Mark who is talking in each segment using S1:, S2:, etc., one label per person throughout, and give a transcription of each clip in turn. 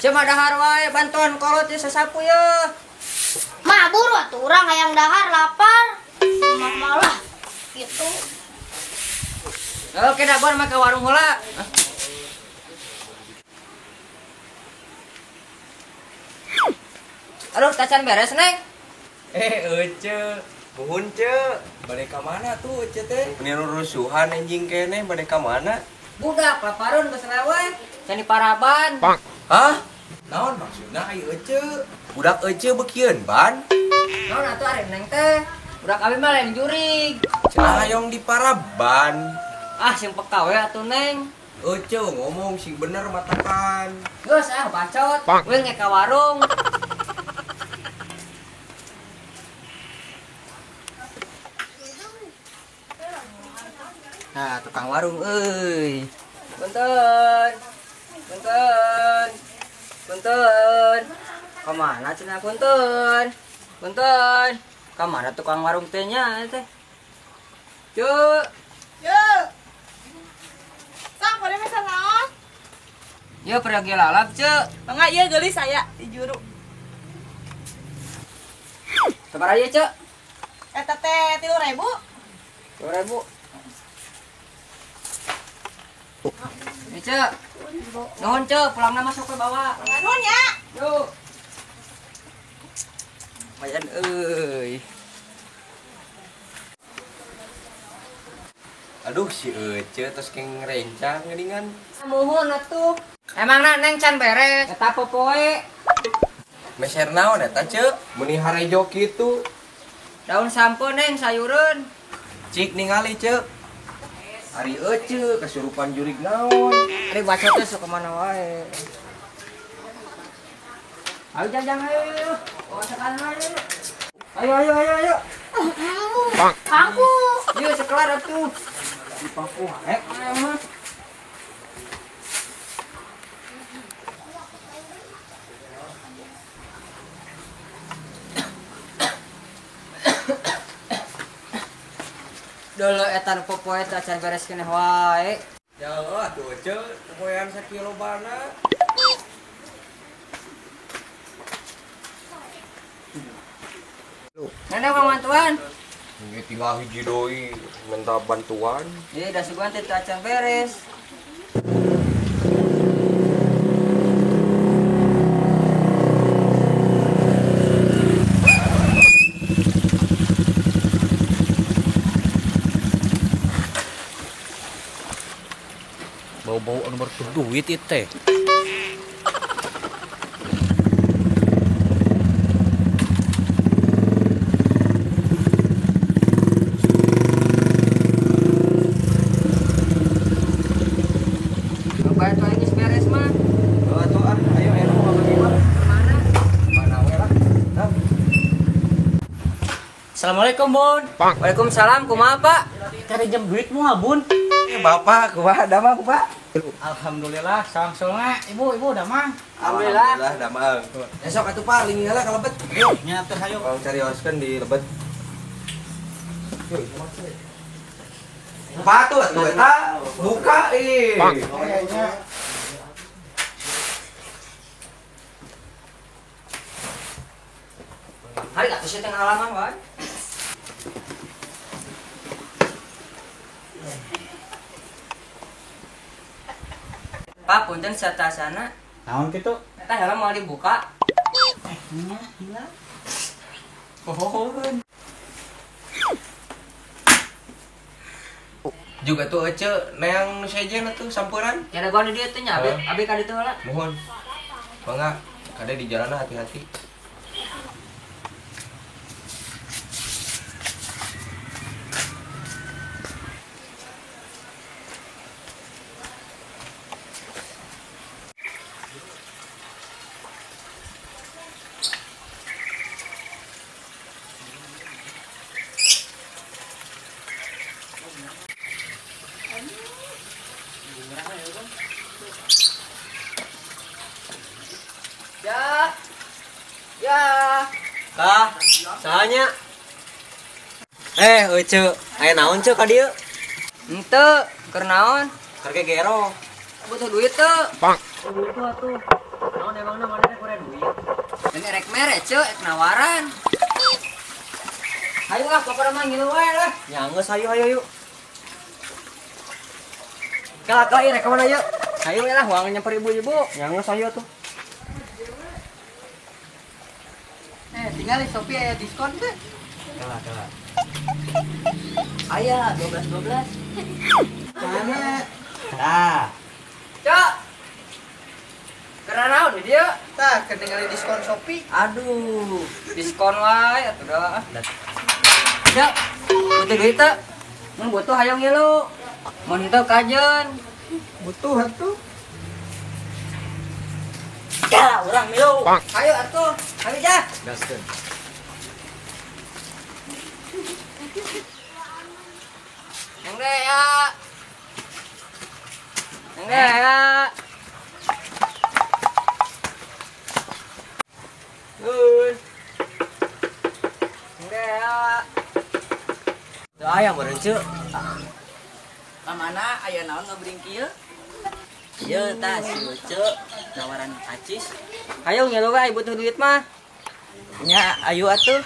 S1: Cuma dahar wae bantuan kolot teh sasapu ye.
S2: Mah buru atuh urang hayang dahar lapar. Mah malah gitu.
S1: Oke dagoan mah ka warung heula. Aduh, tacan beres, Neng.
S3: Ece. Nuhun, Ce. Bade ka mana tuh, Ece teh? Meni rusuhan anjing keneh bade ka mana?
S1: Budak laparun geus lewe. Can diparaban.
S3: Hah? Naon maksudna ai Ece? Budak Ece beukieun ban?
S1: Naon atuh ari Neng teh? Budak abi mah lain jurig.
S3: Cenah hayong diparaban.
S1: Ah, sing peka we atuh Neng.
S3: Ece ngomong sing bener matakan.
S1: Geus ah bacot. We nge ka warung. Nah, tukang warung euy. Punten. Punten. Punten. Kemana cenah punten? Punten. Kemana tukang warung teh nya teh? Cuk.
S4: Yuk. Sok boleh mesen naon?
S1: Yeuh pergi lalap, Cuk.
S4: Mangga ieu geulis saya di juru.
S1: Sabaraha ieu, Cuk?
S4: Eta teh 3.000.
S1: 3.000. Ini Cek, nuhun Cek, pulangna masuk ke bawah.
S4: Nuhun ya.
S1: Yuk. Lumayan euy.
S3: Aduh si Ece terus keng rencang geuningan.
S1: Muhun atuh. Emangna Neng can beres. Eta popoe.
S3: Meser naon eta Cek? Meuni harejo kitu.
S1: Daun sampo Neng sayureun.
S3: Cik ningali Cek. Ari Ece kesurupan jurig naon.
S1: Ari baca teh sok kemana wae. Ayo jajang ayo. Oh sekarang ayo. Ayo ayo ayo ayo.
S2: Pangku.
S1: Yuk sekelar atuh. Di pangku wae mah. Dulu etan popoe teh acan beres keneh wae.
S3: Ya atuh Ece, popoean sakilo bana.
S1: Nenek mau bantuan?
S3: Ini tinggal hiji doi minta bantuan.
S1: Iya, dah suguhan teh acan beres.
S5: Bau-bau anu berduit itu teh.
S1: Beres mah.
S3: Atuh ah, ayo ayo mau bagi mah.
S1: Mana?
S3: Mana we lah.
S5: Assalamualaikum, Bun.
S1: Waalaikumsalam, kumaha, Pak?
S5: Cari jam duit moal, Bun.
S3: Bapak, kumaha damang, Pak?
S5: Alhamdulillah, sangsulna ibu, ibu damang.
S1: Alhamdulillah.
S3: Alhamdulillah damang. Esok atuh Pak, lingi heula ka lebet.
S5: Yuk, nya teh hayu.
S3: Kalau carioskeun di lebet. Batu atuh eta, buka ih.
S1: Hari atuh sia teh ngalaman wae. Pak, punten satasana.
S5: Naon kitu?
S1: Eta helm moal dibuka.
S5: Nya hilang. Pohon.
S3: Juga tuh ece neang nu sejen atuh sampuran.
S1: Ya ada gua di dieu teh nya, abi ka ditu heula.
S3: Mohon. Mangga, kade di jalan hati-hati.
S1: Ya. Ya.
S3: Kah, sahanya. Ece, aya naon ceu ka dieu?
S1: Henteu, keur naon?
S3: Keur gegero.
S1: Butuh duit teu.
S3: Pak.
S1: Butuh atuh. Naon emangna maneh kurang duit? Ini rek mere ceu, rek nawaran. Hayu ah, pokona mah ngilu wae lah.
S3: Ya geus hayu hayu yuk.
S1: Kala kala rek ka mana yuk? Hayu lah, uang nyamper ibu-ibu.
S3: Ya geus hayu atuh.
S1: Tinggal di Shopee aya diskon teh.
S3: Kala kala.
S1: Aya 12 12.
S3: Mana? Tah.
S1: Cok. Keur naon di dieu?
S6: Tah, keur ningali diskon Shopee.
S1: Aduh, diskon wae atuh dah. Cok, butuh duit teh? Mun butuh hayang ngilu. Mun henteu kajeun.
S6: Butuh atuh.
S1: Ya, urang milu. Ayo atuh, ayo jah.
S3: Gaskeun.
S1: Neng deh ya. Neng deh ya. Nun. Neng deh ya.
S3: Teu aya meureun ceu.
S1: Ka mana aya naon ngabring kieu? Ieu tah si Uce nawaran acis. Hayu ngilu wae butuh duit mah.
S6: Nya ayu atuh.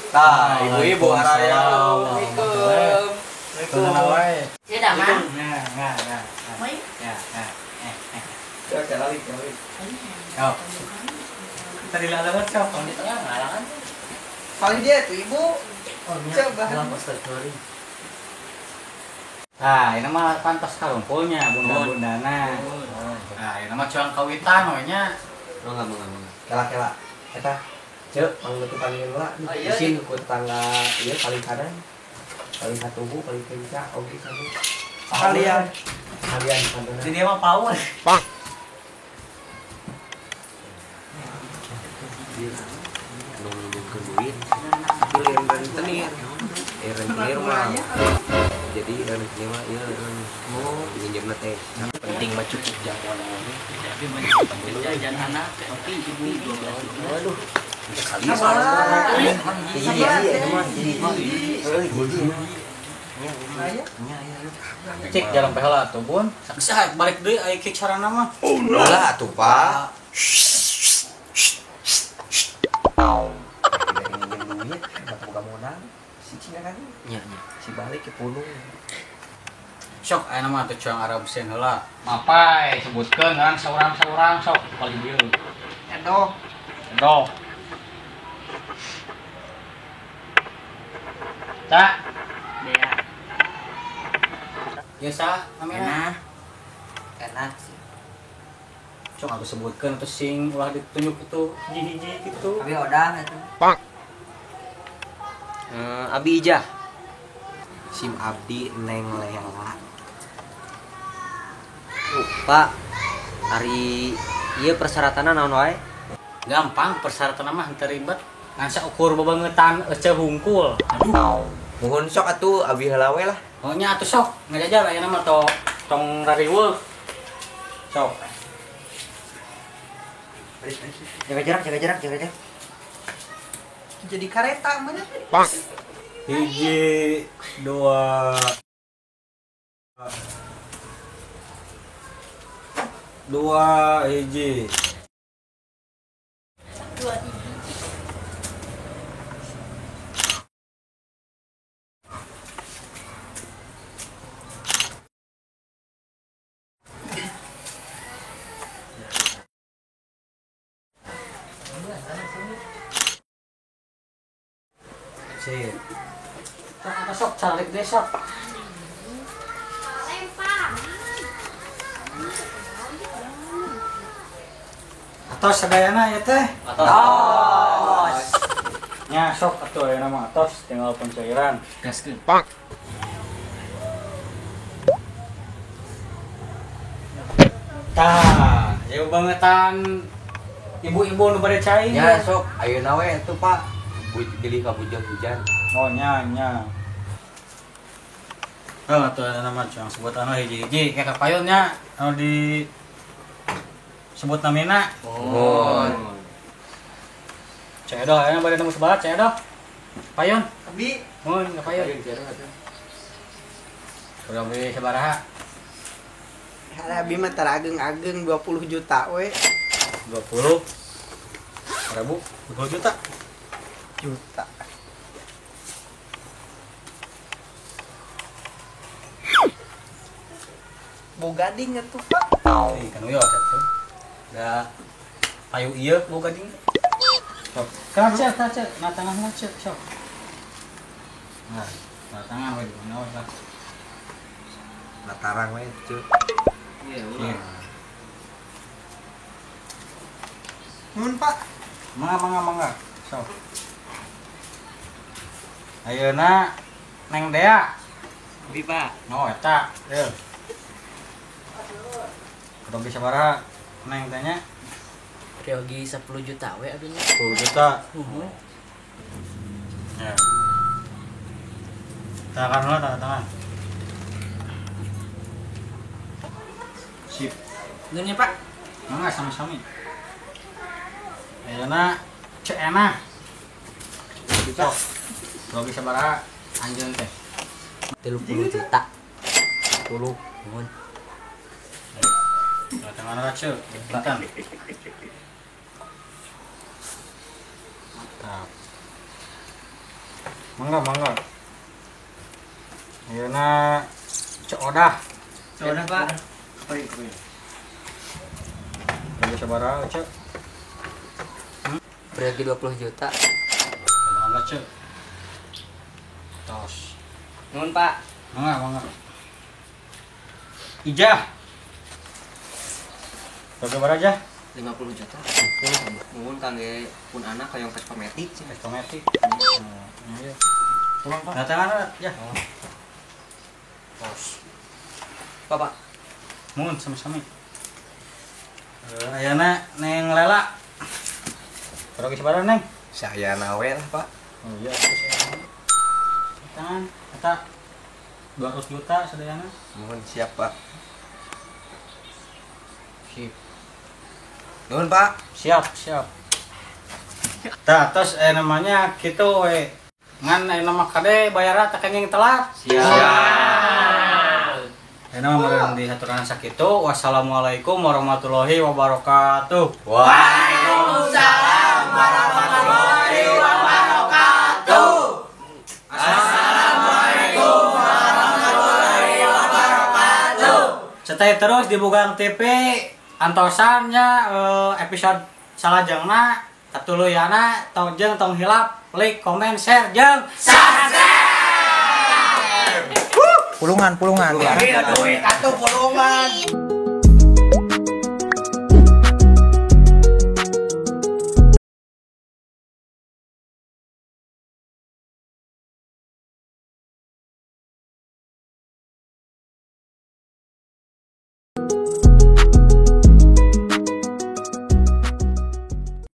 S3: Tah, ibu-ibu araya.
S1: Assalamualaikum.
S5: Waalaikumsalam.
S2: Ya dah, Mang.
S5: Nah, nah, nah. Ya, nah.
S3: Cok, lali, lali.
S5: Yo. Tadi lalawan cok, di tengah ngalangan.
S6: Paling dia tuh ibu. Coba.
S5: Nah, ini mah pantas karumpulnya bunda-bundana. Nah, ini mah cuang kawitan we nya.
S3: Mangga, mangga, mangga. Kela-kela. Eta, ceu, pangnutupan heula.
S1: Oh, iya,
S3: Isin ku tetangga ieu paling kanan. Paling katuhu, paling kenca, oge satu.
S6: Kalian.
S3: Kalian pantuna.
S5: Jadi dia mah power.
S3: Pak. Nu minjemkeun duit, tapi lain rentenir. Rentenir mah. Jadi rentenir mah ieu oh minjemna teh. Penting mah cukup jamuan we.
S5: Tapi jajan anak tapi ibu 12.
S3: Waduh. Sekali salah. Iya, iya, mah jadi.
S5: Cek jalan peheula atuh, Bun. Bisa balik deui aya kieu carana mah.
S3: Oh no. Lah atuh, Pak. Minjem duit, boga modal. Si Cina kan?
S5: Nya, nya.
S3: Si balik ke pulung.
S5: Sok aya mah teh cuang Arab sen heula. Mapai sebutkeun ngaran saurang-saurang sok paling dieu.
S6: Edo.
S5: Edo. Cak.
S1: Dea.
S5: Ya sah, namanya.
S1: Enak. Enak sih.
S5: Sok aku sebutkeun terus sing ulah ditunjuk itu hiji-hiji gitu.
S1: Abi odang atuh.
S3: Pak. Abi Ijah. Sim Abdi Neng Lela.
S1: Pak, ari ieu persyaratanna naon wae?
S5: Gampang persyaratan mah henteu ribet. Ngan saukur bebangetan ece hungkul. Aduh.
S3: Muhun sok atuh abi heula we lah.
S5: Oh nya atuh sok ngajajal ayeuna mah tong rariweuh. Sok.
S6: Jaga jarak, jaga jarak, jaga jarak.
S4: Jadi kareta mana?
S5: Pak. 1, 2. 2, 1.
S2: 2, 3.
S5: Sip. Sok sok calik deh sok.
S2: Lempar.
S5: Atos sadayana ya teh. Atos. Nya sok atuh ayeuna mah atos tinggal pencairan.
S1: Gaskeun.
S5: Pak. Tah, jauh bangetan ibu-ibu nu bade cai.
S3: Nya sok ayeuna we atuh Pak. Beli ka bujang hujan.
S5: Oh nya nya. Oh atuh nama cang sebut anu hiji-hiji kayak kapayun nya anu di sebut namina.
S3: Oh.
S5: Cek edoh ayeuna bade nemu sebarat cek edoh. Payun.
S6: Abi.
S5: Mun ka payun. Urang beli sabaraha?
S6: Abi mah tarageung-ageung 20 juta we.
S5: 20 ribu 20 juta.
S6: Juta. Bogading atuh Pak.
S5: Ih, kan uyo atuh. Da payu ieu bogading. Sok. Kaca, kaca, na tangan lah cek, sok. Nah, na tangan we di mana we lah.
S3: Latarang we cek.
S1: Iya, ulah.
S6: Nuhun Pak.
S5: Mangga, mangga, mangga. Sok. Ayeuna Neng Dea.
S1: Abi Pak.
S5: Oh, eta. Yeuh. Rugi sabaraha Neng tanya?
S1: Rugi 10 juta we abi nya.
S5: 10 juta.
S1: Heeh.
S5: Ya. Tangan lah, tanda tangan. Sip.
S1: Nuhun ya Pak.
S5: Mangga sami-sami. Ayeuna cek enak. Sok. Rugi sabaraha anjeun teh?
S1: 30 juta.
S5: 10.
S1: Nuhun.
S5: Tanda tangan raca, bintan. Mantap. Mangga, mangga. Ayeuna cek odah.
S1: Cek odah, Pak.
S5: Baik, baik. Rugi sabaraha, Cek?
S1: Berarti 20 juta.
S5: Tanda tangan raca. Tos.
S1: Nuhun, Pak.
S5: Mangga, mangga. Ijah. Berapa aja?
S1: 50 juta. Nuhun kangge pun anak hayang Vespa Matic.
S5: Vespa Matic. Iya. Pulang, Pak. Datangan ya. Tos.
S1: Bapak.
S5: Nuhun sami-sami. Ayeuna Neng Lela. Berapa sabaraha, Neng?
S3: Sayana we lah, Pak.
S5: Oh iya, tangan eta 200 juta sadayana.
S3: Nuhun siap, Pak.
S5: Sip.
S3: Nuhun, Pak.
S5: Siap, siap. Tah, terus namanya kitu we. Ngan nama kade bayarna teh kenging telat.
S1: Siap.
S5: Ayeuna mah meureun dihaturan sakitu. Wassalamualaikum warahmatullahi wabarakatuh.
S3: Waalaikumsalam warahmatullahi wabarakatuh. Assalamualaikum warahmatullahi wabarakatuh.
S5: Stay terus di Bugang TV antosannya episode salajengna katuluyana tong jeung tong hilap like, comment, share jeung subscribe.
S6: Pulungan, pulungan.
S3: Duit atuh pulungan.